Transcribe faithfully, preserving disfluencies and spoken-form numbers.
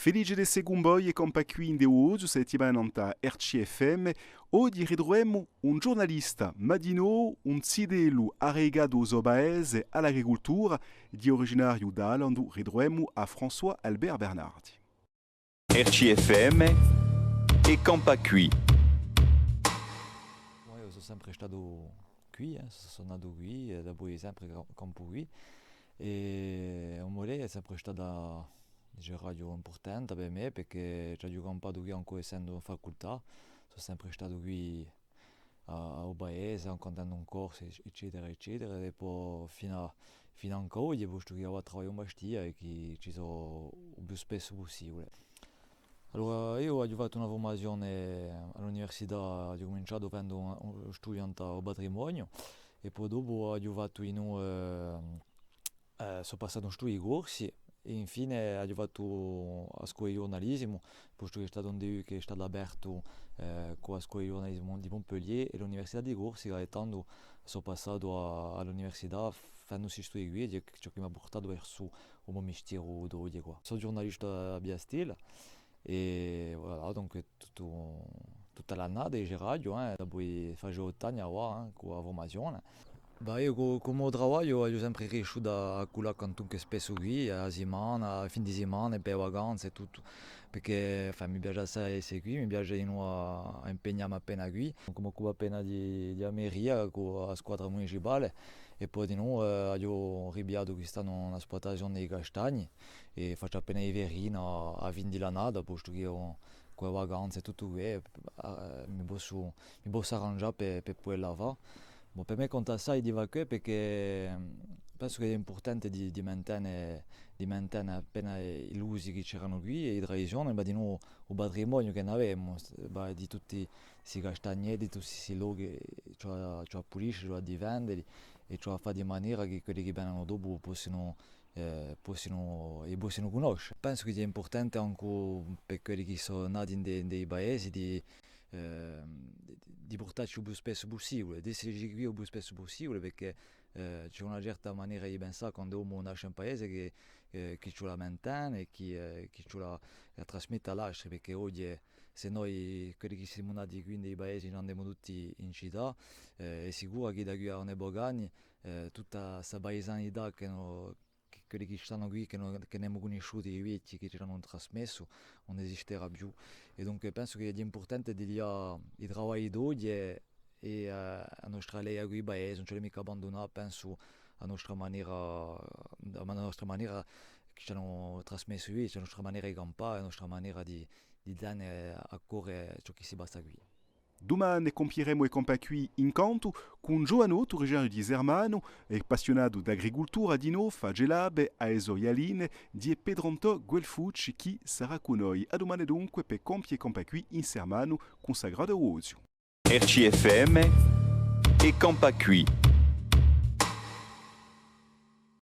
Benice d'esse cun voi è campà quì ind'è Oziu, sta settimana nant'à R C F M. Oghje ritruvemu un ghjurnalista, ma dinò un zitellu arradicatu à u so paese, à l'agricultura, ghjè originariu d'Alandu, ritruvemu à François Albert Bernardi. R C F M è campà quì. Eiu sò sempre statu quì, eh, sò, sò natu quì, è dapoi sempre ca-, campu quì. È u mo lè hè sempre stata, diceraghju, impurtante per mè, perchè ci aghju campatu quì ancu essendu in facultà, sò sempre statu quì à, à u paese, ancu andendu in corsu, ec-, eccetera, eccetera, è po finu à, finu ancu à oghje, postu chì eiu travagliu in Bastia è chì ci sò u più spessu pussibule. Allora, eiu aghju fattu una furmazione à l'università, aghju cuminciatu fendu un, un studiu nant'à u patrimoniu, è po dopu aghju fattu in un, eh, Eh, sò passatu in studii corsi è infine aghju fattu a scola di ghjurnalisimu, postu chì hè statu un D U chì hè statu apertu, eh, cù a scola di ghjurnalisimu di Montpellier è l'Università di Corsica, è tandu sò passatu à, à l'università fendu sti studii quì, è ciò chì m'hà purtatu versu u mo mistieru d'oghje quà. Sò ghjurnalistu à Via Stella, è voilà, dunque tuttu, tutta l'annata, diceraghju, eh, dapoi face ottu anni avà, eh, cù a furmazione. Bah, eiu cù, cù u mo travagliu aghju sempre riesciutu à, à cullà quantunque spessu quì, a simana, a fin di simana, è per e vacanze è tuttu, perchè, enfin, mi piace assai esse quì, mi piace dinù à, à impegnà mi appena quì. Cum'è occupu appena di, di a meria cù a squadra municipale, è po dinù, eh, aghju ripigliatu quist'annu una spluttazione di castagni, è facciu appena di farina à a fin di l'annata, postu chì eiu, cù e vacanze è tuttu què, eh, mi possu, mi possu arrangià per, per pudella fà. Bon, per mè conta assai di fà què, perchè, mm, pensu chì hè impurtante di, di mantene, di mantene appena i, l'usi chì c'eranu quì, è i tradizioni, ma dinù u patrimoniu chì n'avemu, s-, ma di tutti sti castagneti, tutti sti lochi, ci hè, ci hè à pulisce, ci hè à difendeli, è ci hè à fà di manera chì quelli chì venenu dopu possinu, eh, possinu, i possinu cunnosce. Pensu chì sia impurtante ancu per quelli chì sò nati in de, in dei paesi di, eh, di, di purtacci u più spessu pussibule, d'esse quì u più spessu pussibule, perchè, eh, ci hè una certa manera di pensà quandu omu nasce in paese chì, eh, chì ci vole à mantene è chì, eh, chì ci vole à, à trasmette à l'altri, perchè oghje, sè noi, quelli chì simu nati quì in dei paesi, andemu tutti in cità, eh, hè sicuru chì da quì à un pocu d'anni, eh, tutta sta paisanità chì no-, chì quelli chì stanu quì, chì no-, chì n'emu cunnisciutu i vechji, chì ci l'anu trasmessu, ùn esisterà più. È dunque pensu chì hè impurtante di lià i travagli d'oghje è, è, eh, a nostra leia cù i paesi, ùn ci vole micca abbandunà, pensu, a nostra manera, a ma-, a nostra manera chì ci l'anu trasmessu i vechji, a nostra manera di campà, a nostra manera di, di tene à core ciò chì si passa quì. Dumane cumpieremu È campà quì in Cantu cù un ghjuvanottu, ghjurnalistu di Sermanu, è appassiunatu d'agricultura dinò, face l'ape à e so ghjalline, ghjè Petr'Antò Guelfucci chì sarà cù noi. À dumane dunque per compie È campà quì in Sermanu, cunsacratu à Oziu. R C F M, È campà quì.